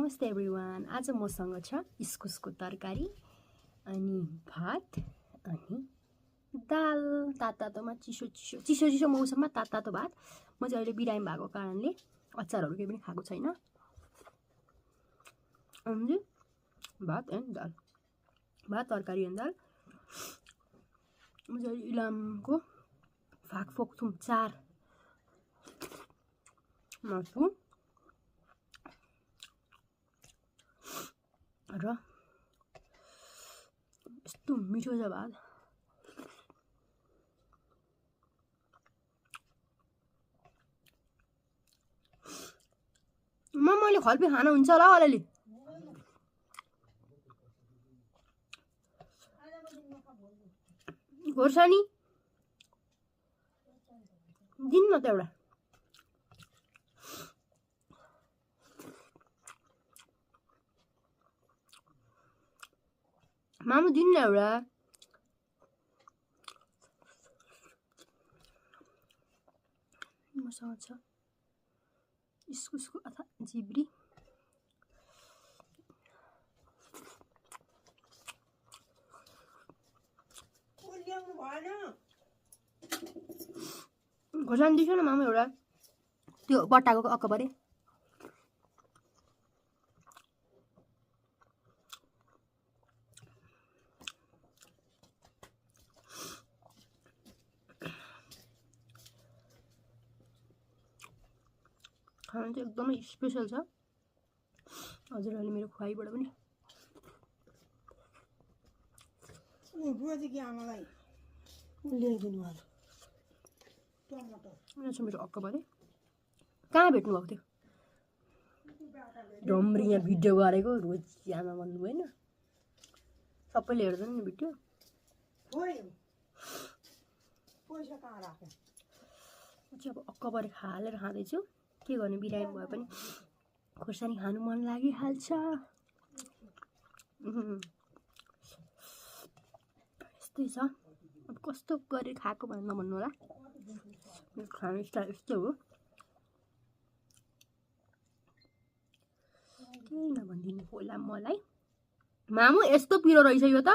नमस्ते एभ्रिवान। आज मसँग छ इस्कुसको तरकारी अनि भात अनि दाल। तातोमा चिसो मौसममा तातो भात। म चाहिँ अहिले बिरामी भएको कारणले अचारहरू केही पनि खाएको छैन। अनि भात एन्ड दाल, भात तरकारी एन्ड दाल। म चाहिँ इलामको फाकफोक्थुम 4 छु र यस्तो मिठो छ भात। मैले खल्पी खाना हुन्छ होला अलिअलि। खोर्सानी दिनु न त एउटा। मामु दिनु न एउटा। मसँग छ इस्कुसको अथा जिब्री। खोर्सानी दिन्छु न मामु एउटा, त्यो बट्टाको अक्कबरे। खाना चाहिँ एकदमै स्पेसल छ हजुरहरूले मेरो खुवाइबाट पनि। मेरो अक्कबरे कहाँ भेट्नु भएको थियो? डम्री यहाँ भिडियो गरेको रोज आमा भन्नु भएन, सबैले हेर्दैन नि भिडियो। अब अक्कबरे हालेर खाँदैछु। के गर्ने, बिरामी भए पनि खोर्सानी खानु मन लागिहाल्छ। यस्तै छ, अब कस्तो गरेर खाएको भनेर नभन्नु होला। मेरो खाने स्टाइल यस्तो हो, केही नभनिदिनु होला मलाई। मामु यस्तो पिरो रहेछ यो त।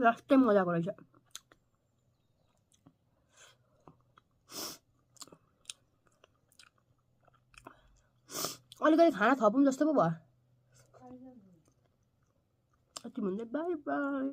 लास्टै मजाको रहेछ। अलिकति खाना थपौँ जस्तो पो भयो। यति भन्दै बाई बाई।